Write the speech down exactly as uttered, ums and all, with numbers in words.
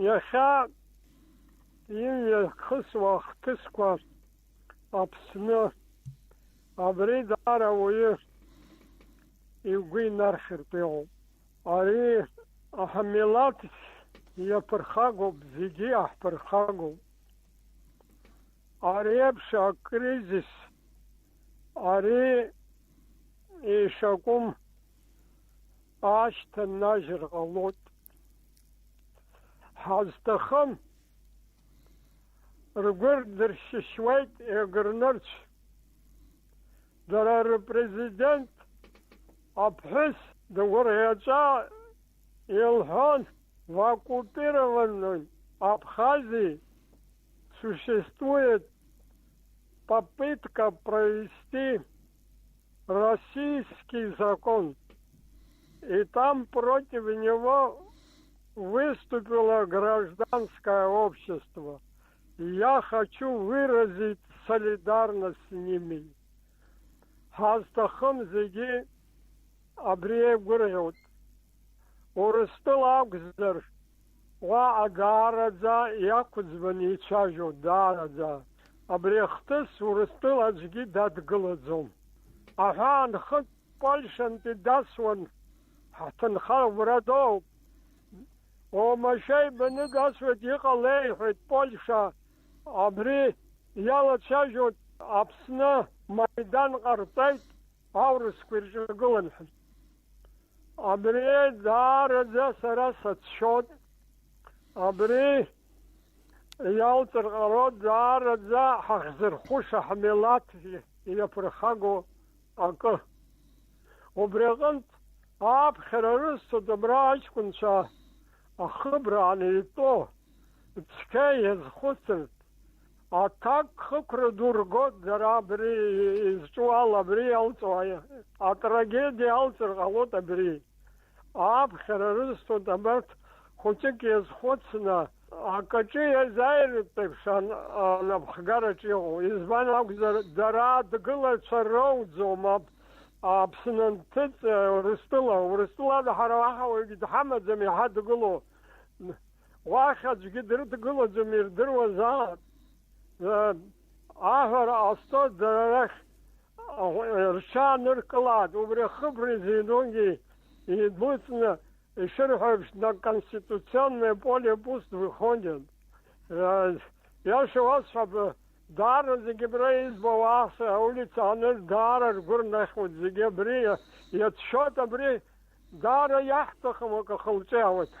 Иахьа имҩахысуа ахҭысқәа Аԥсны, абри даара ауаҩы игәы инархьыртә иҟоуп. Ари ҳмилаҭ иаԥырхагоуп, зегьы иаҳԥырхагоуп. Ари еиԥш акризис, ари ишакәым ашьҭанажьыр ҟалоит. Ҳазҭахым, ргәы рдыршьышьуеит егрнырцә. Дара рпрезидент аԥҳәыс дгәырӷьаҵәа илҳәон, в оккупированной Абхазии существует попытка провести российский закон, и там против него выступило гражданское общество. Я хочу выразить солидарность с ними. Ҳазҭахым зегьы абри еигәырӷьоит. Урыстәыла акәзар, уаҟа даараӡа иақәӡбаны ицәажәоит, даараӡа. Абри ахҭыс Урыстәыла аӡәгьы дадгылаӡом. Аҳәаанхытә Польшантәи дасуан, ҳҭынха убра доуп. Оумашәа ибаны дасуеит, иҟалеи, иҳәеит Польша. Абри иалацәажәоит, Аԥсны Маидан ҟарҵеит, аурысқәа ирҿагылан ҳәа. Абри даараӡа сара сацәшәоит. Абри иалҵыр ҟалоит даараӡа ҳахьзырхәыша ҳмилаҭ иаԥырхагоу акы. Убри аҟынтә аԥхьара рысҭоит абра аҷкәынцәа ахыбра анитәо, цқьа иазхәыцыртә, аҭак хықәра ду ргоит дара абри изҿу ала, абри иалҵуа атрагедиа иалҵыр ҟалоит абри. Аԥхьара рысҭоит абарҭ хәыҷык иазхәыцны, акаҿы иазааиртә еиԥш ан-, анапхгараҿ иҟоу. Избан акәзар, дара адгылацәа роуӡом, аб-, Аԥсны анҭыҵ, Урыстәыла, Урыстәылада ҳара уаҳа уаҩгьы дҳамаӡам иҳадгыло. Уахь аӡәгьы дрыдгылаӡом, ирдыруазаап. Э, аҳәара ҟасҵоит, дара рахь рҽааныркылааит, убри ахыбра изыҩноугьы идәылҵны, ишырҳәо еиԥш, на конституционное поле пусть выходят. Э, иаша уасҳәап, даара зегьы абра избо уааса аулица аныр даара ргәы рнахуеит, зегьы абри иацәшәоит, абри даара иаҳҭахым акы ахылҿиаауеит.